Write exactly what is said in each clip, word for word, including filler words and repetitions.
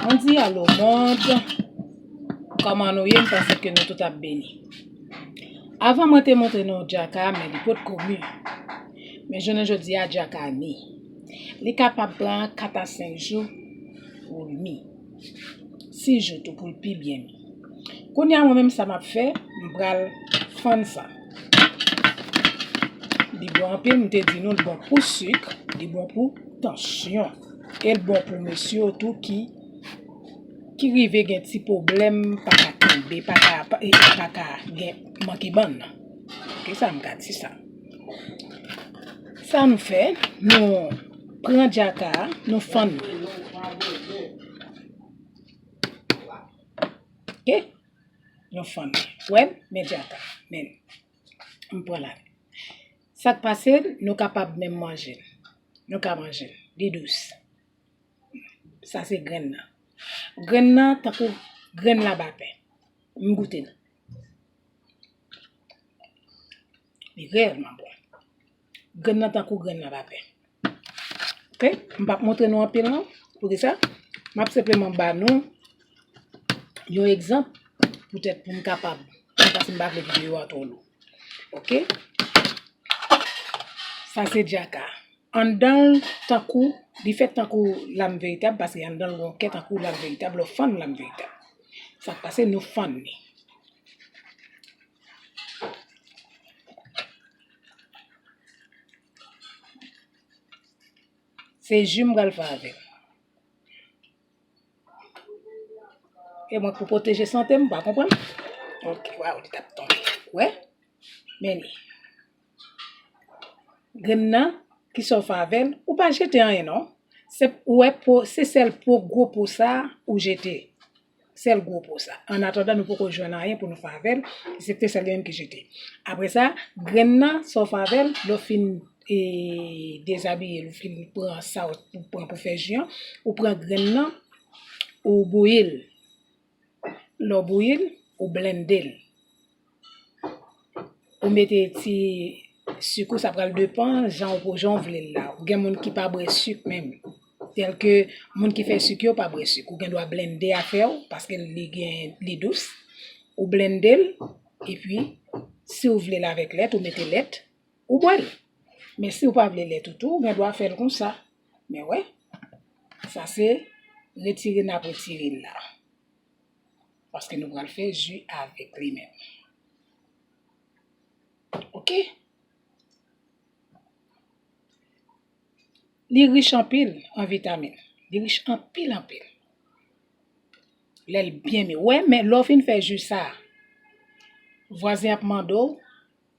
Mwen di alo mond, kòman nou ye? M panse ke nou tout ap beni. Avan mwen te montre nou djaka, men li potko mi. Men jounen jodi a, djaka mi. Li kapab pran kat a senk jou pou l mi. Sis jou tou pou l pi byen mi. Kounye a, mwen menm, sa m ap fè, m pral fann sa. Li bon anpil, m te di nou, l bon pou sik, li bon pou tansyon. E l bon pou mesye yo tou ki, ki rive gen ti pwoblèm, pa ka kenbe, pa ka, pa, e, pa ka gen manke bann. Ok, sa m ka di sa. Sa nou fè, nou pran djaka a, nou fann li. Ok? Nou fann li. Wè, men djaka. Men, m pran la. Sa k pase, nou kapab menm manje l. Nou ka manje l. Li dous. Sa se grenn nan. Grenn nan tankou grenn labapen. M goute l. Li reyèlman bon. Grenn nan tankou grenn labapen. Ok? M p ap montre nou anpil non. Poukisa? M ap senpleman ba nou yon egzanp poutèt pou m kapab, paske m pa vle videyo a twò lou. Ok? Sa se djaka. Anndan l tankou, li fèt tankou lam veritab, paske anndan l gon kè tankou lam veritab, lè w fann lam veritab. Sa k pase, nou fann li. Se ji m pral fè avè l. E mwen pou pwoteje sante m, pa konprann? Ok, waw, li t ap tonbe. Wè? Men li. Grenn nan, kisa w fè avè l? Ou pa jete anyen, non. Se, ou wè po, se sèl po, gwo po sa, ou jete. Sèl gwo po sa. Annatandan, nou poko jwenn anyen pou nou fè avè l, eksepte sèl li menm ki jete. Apre sa, grenn nan, sa w fè avè l, lè w fin, e, dezabiye l, ou fin pran sa w pou pran pou fè ji an, ou pran grenn nan, ou bouyi l. Lè w bouyi l, ou blende l. Ou mete ti sik ou, sa pral depann jan ou, jan w vle l la. Ou gen moun ki pa bwè sik menm. Tèlke moun ki fè sik yo pa bwè sik. Ou gen dwa blende afè w, paske li gen, li dous. Ou blende l, epi, si w vle l avèk lèt, ou mete lèt, ou bwè l. Men si w pa vle lèt ou tou, ou gen dwa fè l konsa. Men wè, sa se retire n ap retire l la. Paske nou pral fè ji avèk li menm. Ok? Li rich anpil an vitamin. Li rich anpil, anpil. Lè l byen mi. Wè, men lè w fin fè ji sa, vwazen ap mande w,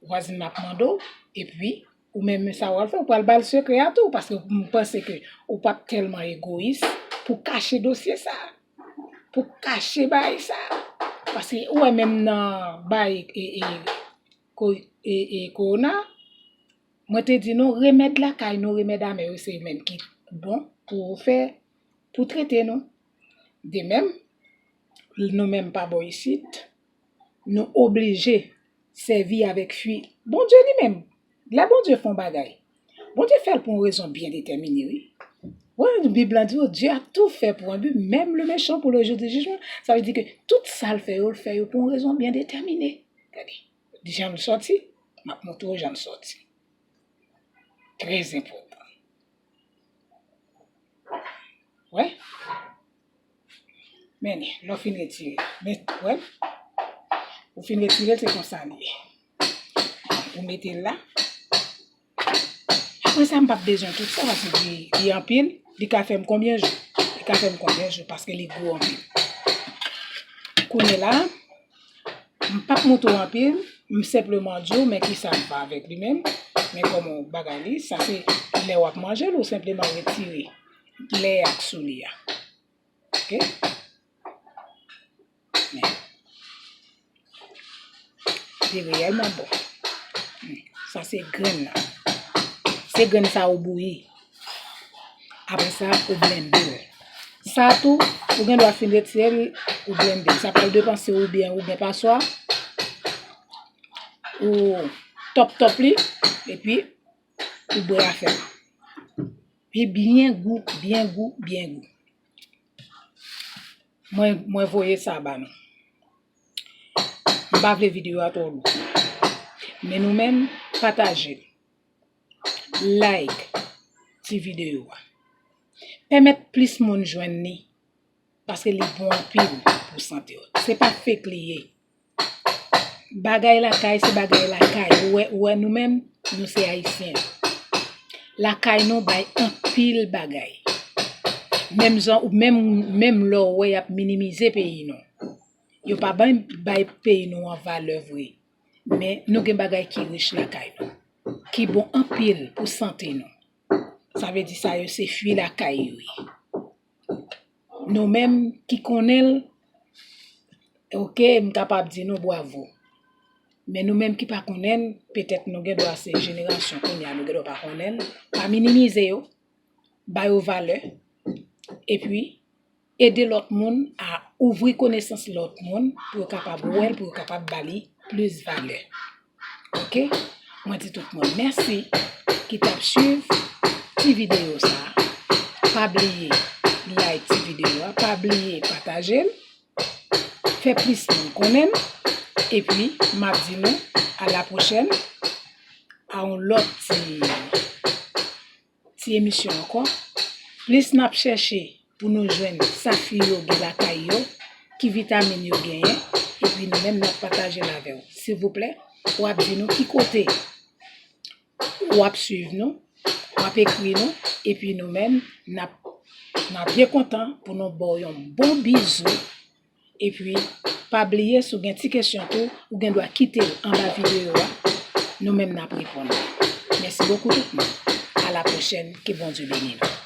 vwazin nan ap mande w, epi ou menm sa w al fè, ou pral ba l sekrè a tou, paske m panse ke ou p ap tèlman egoyis pou kache dosye sa, pou kache bagay sa. Paske ou wè menm nan bagay e, e, ko, e, e, kowona, mwen te di nou, remèd lakay nou, remèd amè yo, se yo menm ki bon pou fè, pou trete nou. De menm, nou menm pa bò isit, nou oblije sèvi avèk fwi. Bondye li menm, lè Bondye fè yon bagay, Bondye fè l pou yon rezon byen detèmine, wi. Wè, Bib la di, Dieu a tout fait pour un but, même le méchant pour le jour du jugement. Sa vle di ke tout sa l fè yo, l fè yo pou yon rezon byen detèmine. Gade, jan l sòti, m ap montre w jan l sòti. Trè enpòtan. Wè. Men, lè w fin retire, men, wè. Ou fin retire l, se konsa li ye. Ou mete l la. Apre sa, m p ap bezwen tout sa, paske li, li anpil, li ka fè m konbyen jou? Li ka fè m konbyen jou, paske li gwo anpil. Kounye la, m p ap montre w anpil, m senpleman di w, men kisa m fè avèk li menm, men kòman w bagay li, sa se lè w ap manje l, ou senpleman retire lè ak sou li a. Ok? Men. Li reyèlman bon. Hmm. Sa se grenn nan. Se grenn sa ou bouyi. Apre sa, ou blende l. Sa tou, ou gen dwa fin retire l, ou blende l. Sa pral depann si ou byen ou gen paswa. Ou tòp tòp li, epi ou bwè afè w. Li byen gou, byen gou, byen gou. Mwen, mwen voye sa ba nou. M pa vle videyo a twò lou. Men nou menm, pataje l. Like ti videyo a. Pèmèt plis moun jwenn li, paske li bon anpil pou sante w. Se pa fake li ye. Bagay lakay, se bagay lakay. Ou wè, ou wè nou menm, nou se Ayisyen. Lakay nou bay anpil bagay. Menm jan, menm, menm lè w wè y ap minimize peyi nou. Yo pa bay, bay peyi nou an valè vre. Men nou gen bagay ki rich lakay nou, ki bon anpil pou sante nou. Sa vle di sa yo se fwi lakay yo ye. Nou menm ki konnen l, oke, m kapab di nou bwavo. Men nou menm ki pa konnen l, petèt nou gen dwa se jenerasyon kounye a, nou gen dwa pa konnen l, pa minimize yo, ba yo valè, epi ede lòt moun a ouvri konesans lòt moun pou yo kapab wè l, pou yo kapab ba li plis valè. Oke? Mwen di tout moun mèsi ki t ap swiv ti videyo sa a. Pa bliye like ti videyo a, pa bliye pataje l, fè plis moun konnen l, epi m ap di nou a la pwochèn, a yon lòt ti, ti emisyon ankò. Plis n ap chèche pou nou jwenn sa fi yo gen lakay yo, ki vitamin yo genyen, epi nou menm n ap pataje l avè w. Silvouplè, w ap di nou ki kote w ap swiv nou, w ap ekri nou, epi nou menm n ap, n ap byen kontan pou nou ba w yon bon bizou. Epi, pa bliye, si w gen ti kesyon tou, ou gen dwa kite l anba videyo a. Nou menm n ap reponn. Mèsi bokou tout moun. A la pwochèn, ke Bondye beni nou.